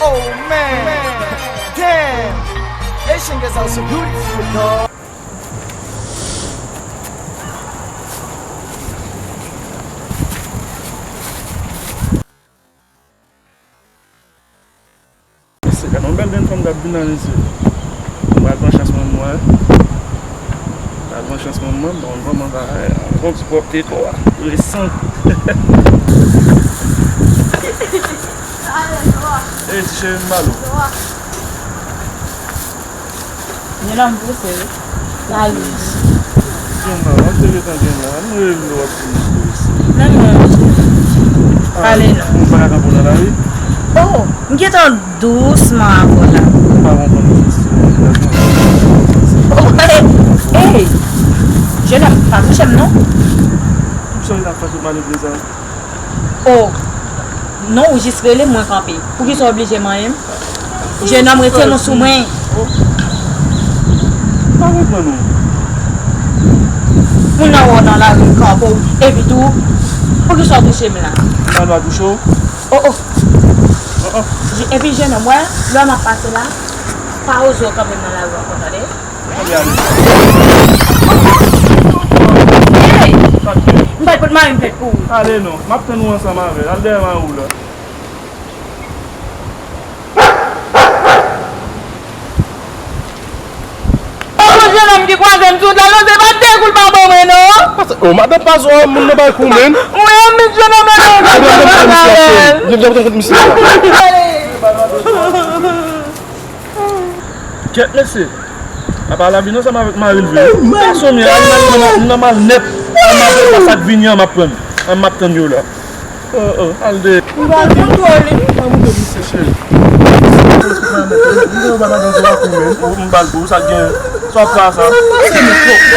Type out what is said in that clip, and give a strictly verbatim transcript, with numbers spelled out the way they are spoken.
Oh man, damn, Asian girls are so beautiful, dog. Mesye, gade yon bèl grenn fanm k ap vin la, mesye. Mwen pral pran chans mwen, mwen. Pral pran chans mwen, mwen. Bon, bon, mwen va, eh, bon ti pwòpte kò a. Resan. Ey, ti cheri, m ba l ou. Gen lòm pouse wi. Salut. Gen nan, w ap te gentan gen nan. Nou rele w ap di misye isi. Non, non. Pale non. Ou pa ka kanpe w nan lari? Oh, m gentan dousman avè w la. M pa konprann misye. Oh, hey, hey. Jenòm, pa touche m non. Kisa w t ap fè tout malere sa? Oh, non, ou jis rele m, mwen kanpe. Poukisa w oblije manyen m? Jenòm, retire men w sou mwen. Pa konprann ou. Moun nan wè w nan lari, m kanpe w. Epi tou, poukisa w touche m la? M pa dwe touche w. Oh, oh. Oh, oh. Je- Epi jenòm, wè, lè m ap pase la, pa oze w kanpe m nan lari ankò, tande? Hey! M pral pot mari m plent pou ou. Ale non, m ap tann ou ansanm avè l. Al dèyè mari w la. Oh, mon jenòm ki kwaze m sou wout la, non, se pa de kou l pa ban mwen, non. Pase, oh, madanm pa zò, moun nan bay kou, men. Wi, men jenòm nan, non, Depi ap tann kont misye ap fè. Depi ap tann kont misye ap fè. Kèt mesye. Apa lavi nan sa m avèk mari l vre. Gason m ye, an nan mal, nan mal nèt. An m ap sa k vini an m ap pran. An m ap tann yo la. Oh, oh, al de. M pa kontwole. Pa moute misye cheri. M ba l pou sa k gen. Sa w ap sa sa. Se nou twòp.